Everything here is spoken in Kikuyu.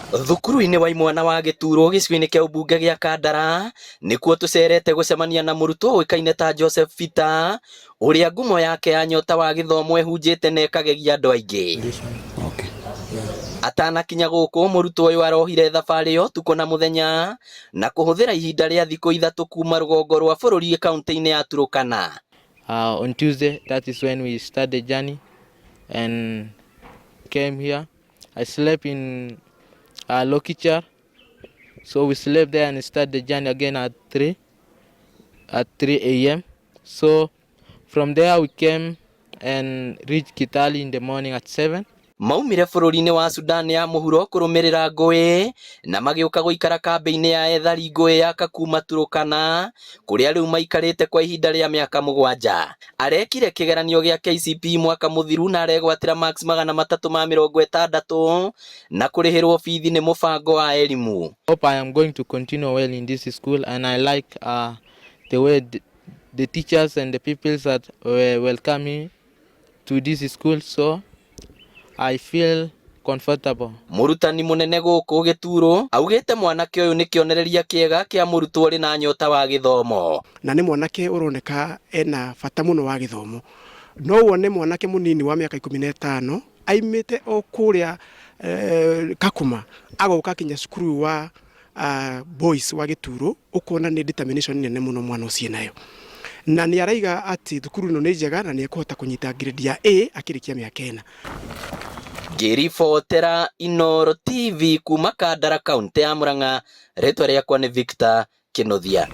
Thukuru-inĩ wa imwana wa Gĩturwo gĩcigo-inĩ kĩa ũmbunge gĩa Kandara nĩkuo tũcerete gũcemania na mũrutwo ũĩkaine ta Joseph Peter ũrĩa ngumo yake ya nyota wa gĩthomo ĩhunjĩte na ĩkagegia andũ aingĩ. Atanakinya gũkũ mũrutwo ũyũ arohire thabarĩ ya ũtukũ na mũthenya na kũhũthĩra ihinda rĩa thikũ 3 kuma rũgongo rwa bũrũri kaunti-inĩ ya Turkana. On Tuesday, that is when we start the journey and came here. I slept in Lokichar, so we slept there and start the journey again at 3 a.m. So from there we came and reached Kitale in the morning at 7. Maumire bũrũri-inĩ wa Sudan ya mũhuro kũrũmĩrĩra ngũĩ na magĩũka gũikara kambĩ-inĩ ya ethari ngũĩ ya Kakuma Turkana kũrĩa rĩu maikarĩte kwa ihinda rĩa mĩaka 7. Arekire kĩgeranio gĩa KCPE mwaka mũthiru na aregwatĩra marks 360 na kũrĩhĩrwo bithi nĩ mũbango wa elimu. Hope I am going to continue well in this school, and I like the way the teachers and the pupils that were welcoming to this school, so I feel comfortable. Mũrutani mũnene gũkũ Gĩturũ augĩte mwanake ũyũ nĩ kĩonereria kĩega kĩa mũrutwo ũrĩ na nyota wa gĩthomo. Na nĩ mwanake ũroneka ena bata mũno wa gĩthomo. No wone mwanake mũnini wa mĩaka 15 aimĩte o kũrĩa Kakuma agoka kinya cukuru wa boys wa Gĩturũ, ũkona nĩ determination nene mũno mwana ũcio nayo. Na nĩ araiga atĩ thukuru ĩno nĩ njega na nĩ ekũhota kũnyita grade ya A akĩrĩkia mĩaka 4. Ngĩribotera Inooro TV kuma Kandara kaunti ya Murang'a, rĩtwa rĩakwa nĩ Victor Kinuthia.